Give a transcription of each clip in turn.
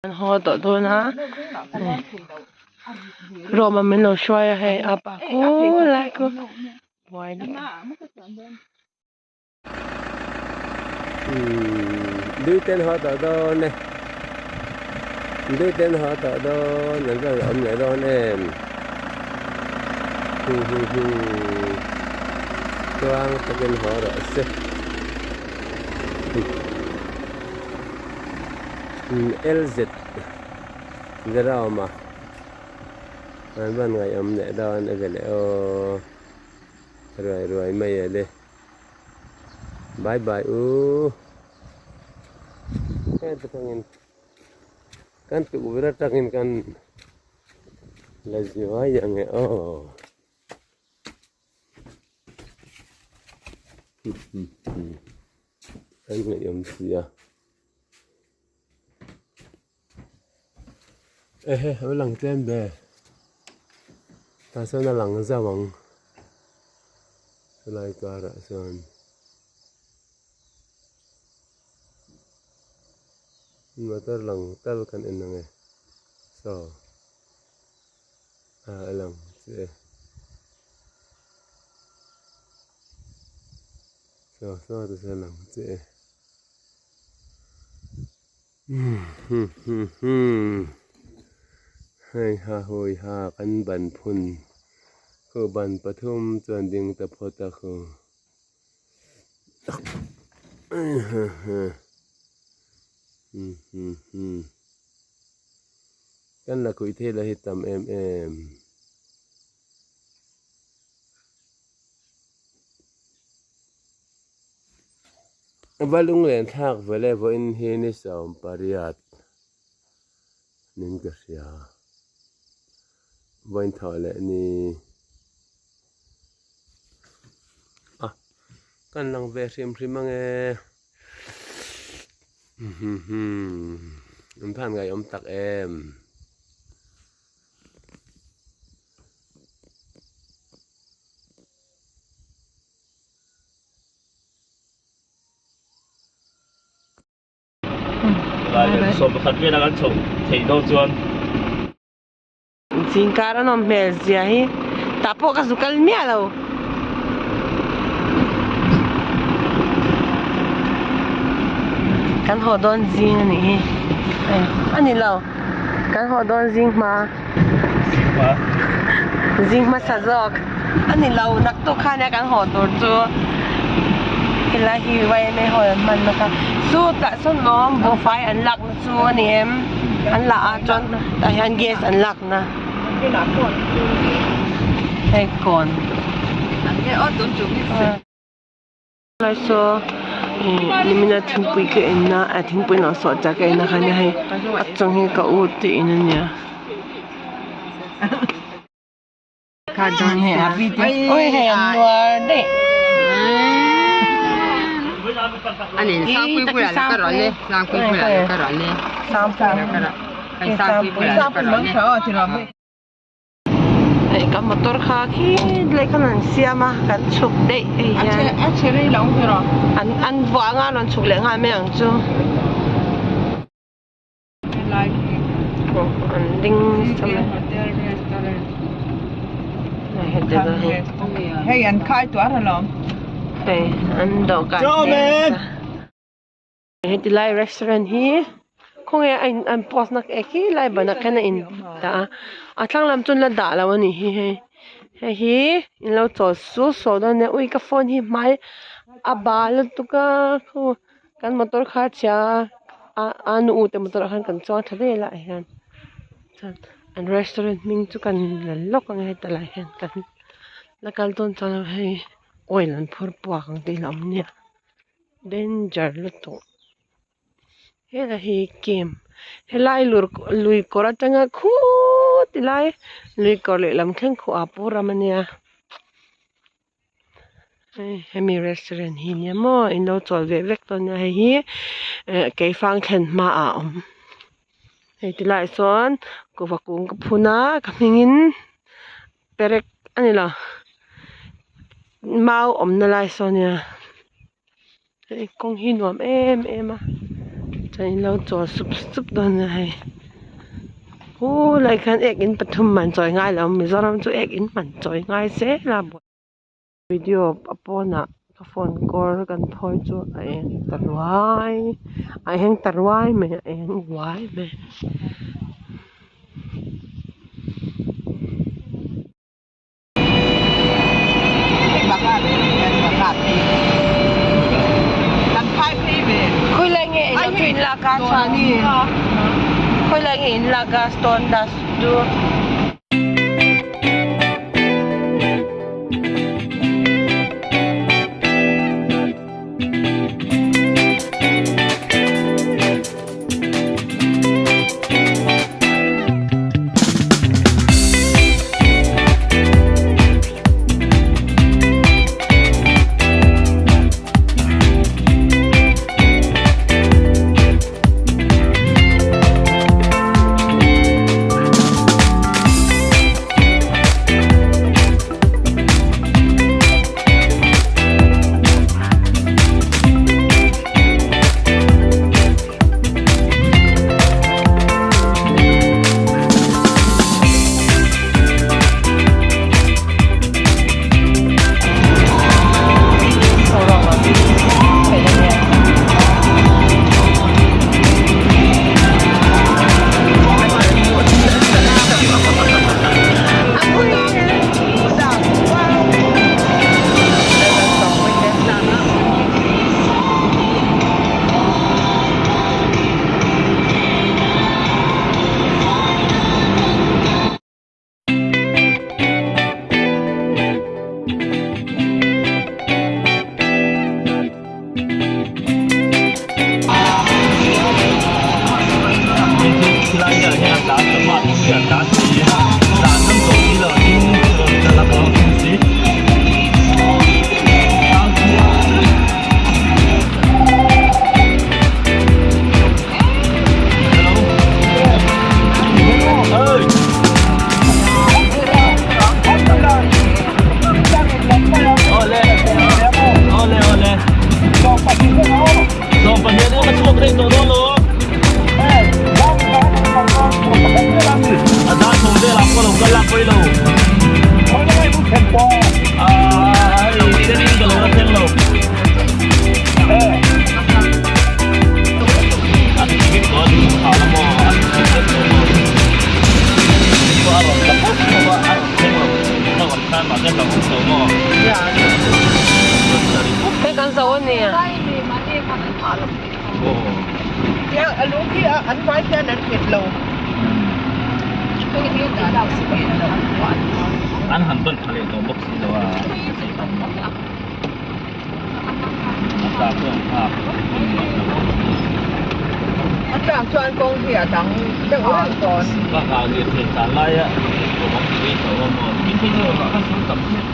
An haw tawh dawn a room ah min lo hruai a hei a pa khu lai khu buai Duiten haw tawh dawn e Duiten haw tawh dawn an rawn awm leh dawn em Tluang takin haw rawh se. LZ Zaraawma an van ngaihawm leh dawn a vele aw ruai ruai mai a le bye bye u heng te tangin kan tukverh atangin kan la zuai ang e aw. An ngaihawm si a ehe a lang tlem ve tah sawn a lang zauh ang chulai karah chuan motor lang tal kan en ang e saw. A lang che saw saw te sawn a lang che hei ha hawi ha kan ban phun khu ban pathum chuan ding ta phawt a khu Kan la khuih thei la hi tam em em. Va lunglen thlak vele vawiin hi ni 18 nin ka hria. Vawiin thawh leh ni a kan lang ve hrim hrim ange. An phan ngaihawm tak em. Sawm pakhat vel a kan chhoh theih dawn chuan. Zingkar a nawm hmel zia hi tah pawh ka zu kal miah lo. Kan haw dawn zing a nih hi a ni lo kan haw dawn zing hma zing hmasa zawk a ni lo naktuk khan nia kan haw tur chu helai hi yma hall an hman na kha chu tah sawn lawm buhfai an lak na chu a ni em. An la a chuan tah hian gas an lak na hei kawn lai saw ih nimina thingpui ka en na a thingpui lo sawh chak ka en na kha nia hei a chung hi ka u te in ania. Ka motor kha khi lai khan an siam a kan chhuk daih hei hian an vuah anga an rawn chhuk leh nghal mai ang chu. An ding nasa mai Hei an khai tuar alawm. Hei an dawhkan te heti lai restaurant hi khawnge a in an post na eh khi lai banah khian a in dah a a thlang lam chu an la dah lo a nih hi hei hei hi in lo chawl su saw dawn nia ui ka phone hi hmai a bal lutuk a khu. Kan motor kha a chhia a a nu te motor ah khan kan chuang tha vel ah hian chuan an restaurant hming chu kan la lawk ang e heta lai hian kan la kal dawn chuan hei oil an phur puak ang tih a awm nia danger lutuk helai hi camp helai lur lui kawr atanga khuti lai lui kawr lehlam thleng khuh ah pur ram ania. Hei hemi restaurant hi nia maw in lo chawl ve vek dawn nia hei hi eh keifang thlen hmaah a awm hei ti laiah sawn kuhva kung ka phun a ka hmingin perek a ni lo mau awmna lai sawn nia hei kawng hi nuam em em a. Chuan in lo chawl sup sup dawn a hei khulai khan ek in pathum man chawi ngai lo Mizoram chu ek in man chawi ngai zel a video a pawnah ka phone kawr kan phawi chu a eng ta ruai a eng ta ruai mai a eng uai mai. Khawilai nge eng lo chu in lak a khawilai nge in lak a stone dust chu. Hei kan zo a ni. An han ban tha leh tawh bawk si lo a. A tlak chuan kawng hi a dang deuh reng dawn. Bakah lirthei tlan laia awm ang tih hi a hlauhawm aw. Tin phei chu ka sawi tam chiah.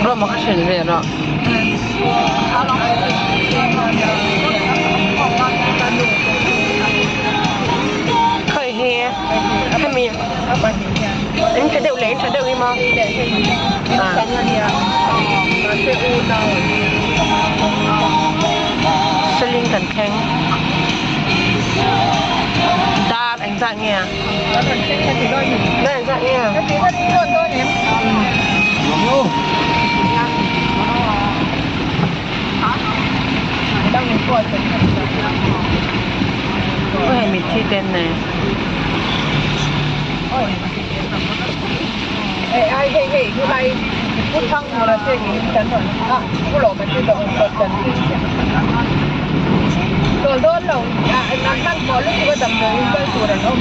Rawma ka hrilh ve rawh. Khawi hi hemi in tha deuh leh in tha deuh hi maw? Seling kan thleng dar engzat nge a? Dar engzat nge a? Hei mitthi te an nei.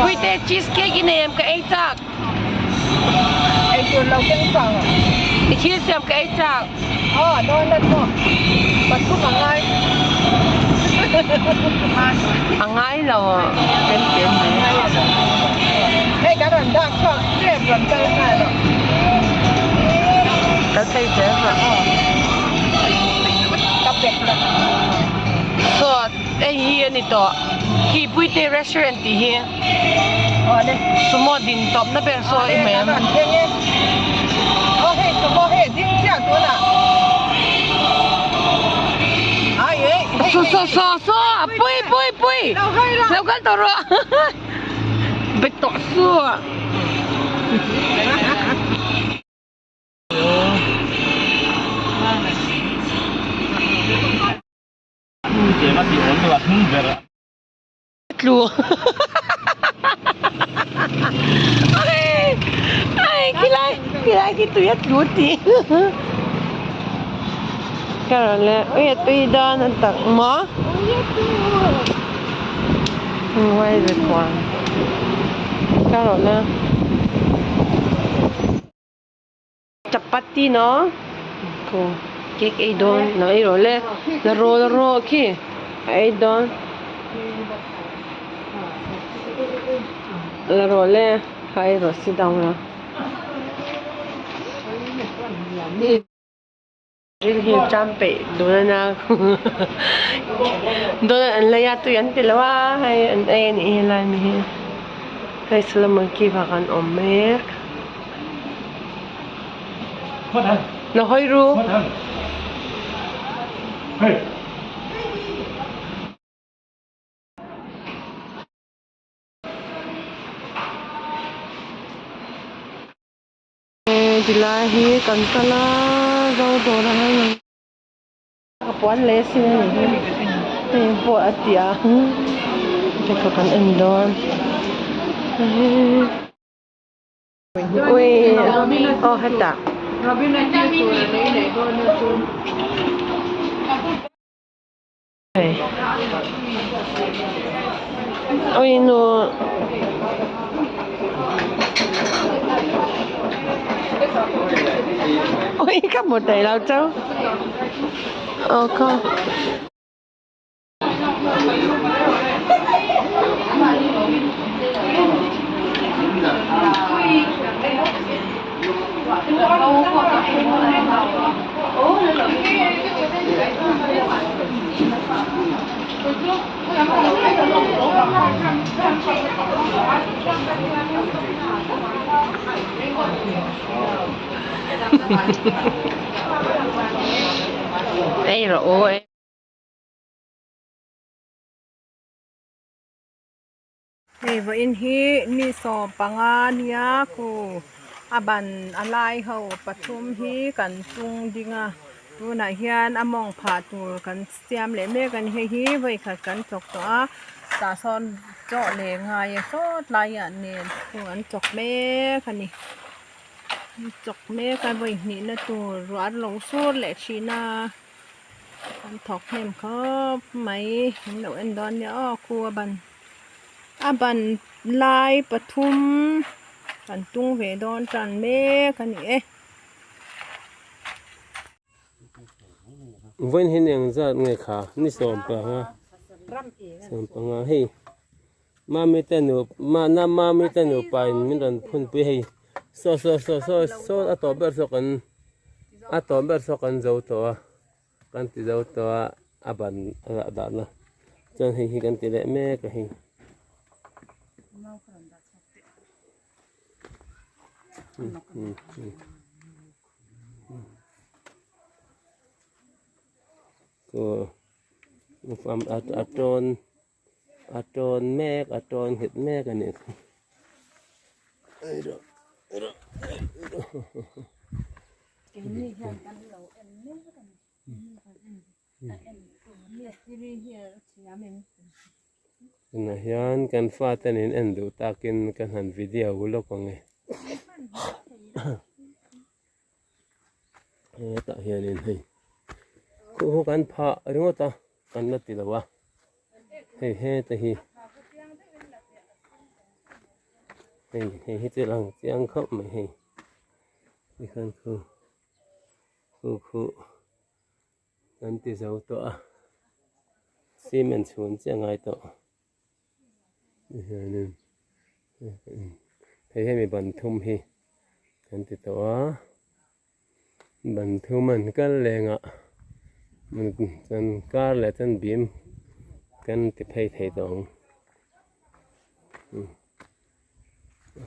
Puite cheese cake i nei em ka ei chak. I thil siam ka ei chak. A ngai lo tlem tlem mai. Kal phei zel rawh. Saw hei hi a ni tawh khi Puite restaurant tih hi sumo din tawp na ber saw i hmel Saw saw saw saw pui pui pui lo kal tawh rawh bet tawh suh. Tlu ai khilai khilai khi tui a tlu tih ka rawn le ui a tui dawn a tak maw ka rawn le. Chapati no ko cake ei dawn lo ei rawh le la rawh la rawh khi a ei dawn la rawh le kha ei rawh sit down la. Ril hi ṭam peih dun a nia dawn an lei a tui an ti lo a hei an ei a nih hi helai mi hi hei Solomon cave ah kan awm mek la hawi ru. Tilai hi kan kal a zo dawr a hei ka puan leh sin a ni hi hei pawh a ti a hei kan en dawn ui aw hetah. Oi nu Oi ka hmu thei lo chau aw khaw. Ei rawh u ei. Hei vawiin hi ni 15 nia khu a ban a lai ho pathum hi kan tung ding a tunah hian a mawng phah tur kan siam leh mek a ni hei hi vawi khat kan chawk tawh a tah sawn chaw leh ngai a sawt laiah nen khu an chawk mek a ni an chawk mek a vawi hnihna tur ruah a lo sur leh thin a. An thawk hnem khawp mai an lo en dawn nia aw khu a ban a ban lai pathum an tung ve dawn tan mek a ni e. Vawiin hi eng zat nge kha ni 15 15 hei mami te nu mahna mami te nupa in min rawn phun pui hei saw saw saw saw saw a tawp ber saw kan A tawp ber saw kan zo tawh a, kan ti zo tawh a, a ban a rah dan a, chuan hei hi kan ti leh mek a hei. A tawn a tawn mek a tawn nghet mek a nih chu. Tunah hian kan fate nen en duh takin ka han video lawk ang e. Hetah hianin hei khuh hu kan phah ringawt a kan la ti lo a hei heta hi hei hei hi chu lang chiang khawp mai hei tikhan khu khu khu kan ti zo tawh a cement chhun chiah ngai tawh hianin hei hemi ban thum hi kan ti tawh a ban thum an kal leng ah. Chuan kar leh chuan bim kan ti phei thei tawh ang.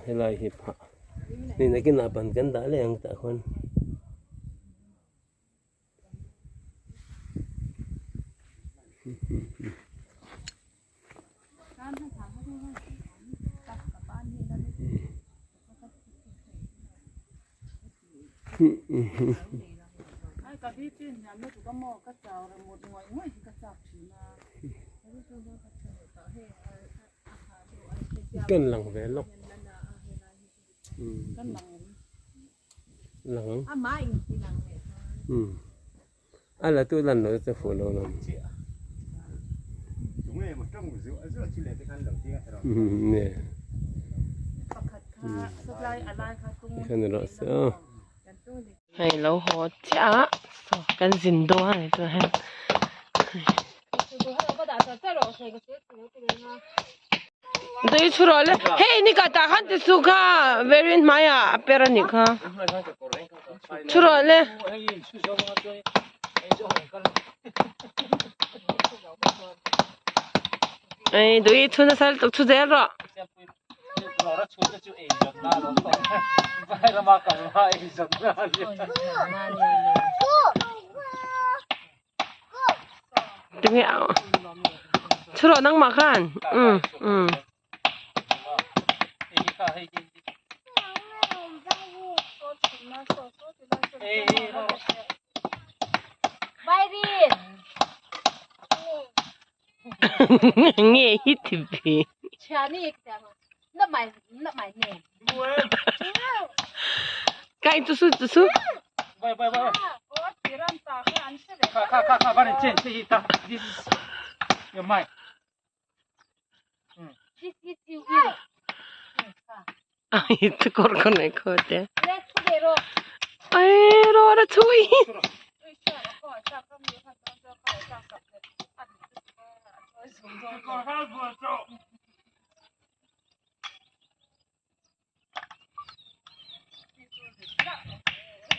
Helai hi phah ni nakinah ban kan dah leh ang tah khuan. Kan lang ve lawk lang ang a la tu lan lo chu fuh lo lo nge khan rawh se aw. Hei lo haw chiah a saw kan zin dawn a ni tunah hian. Dei chhu rawh le hei ni ka tah khan ti su kha verin hmaiah a per a nih kha chhu rawh le. Ei dui chhu nasa lutuk chhu zel rawh. Tinge a chhu rawh nangmah khan umm umm. Nge hi ti ve. Kai chu su chu su. Ai tu kor ko nei ko te. Ai ro ra chui.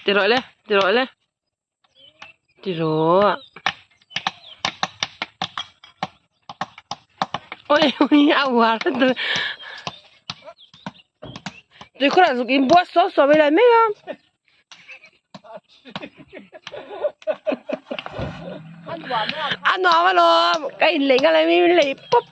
Ti rawh le, ti rawh le. Ti rawh. Oi oi a uar tu. Tui khawrah zuk in buat suau suau mai lai mek a. A nuam alawm ka inlei nghal a mi min lei pawp.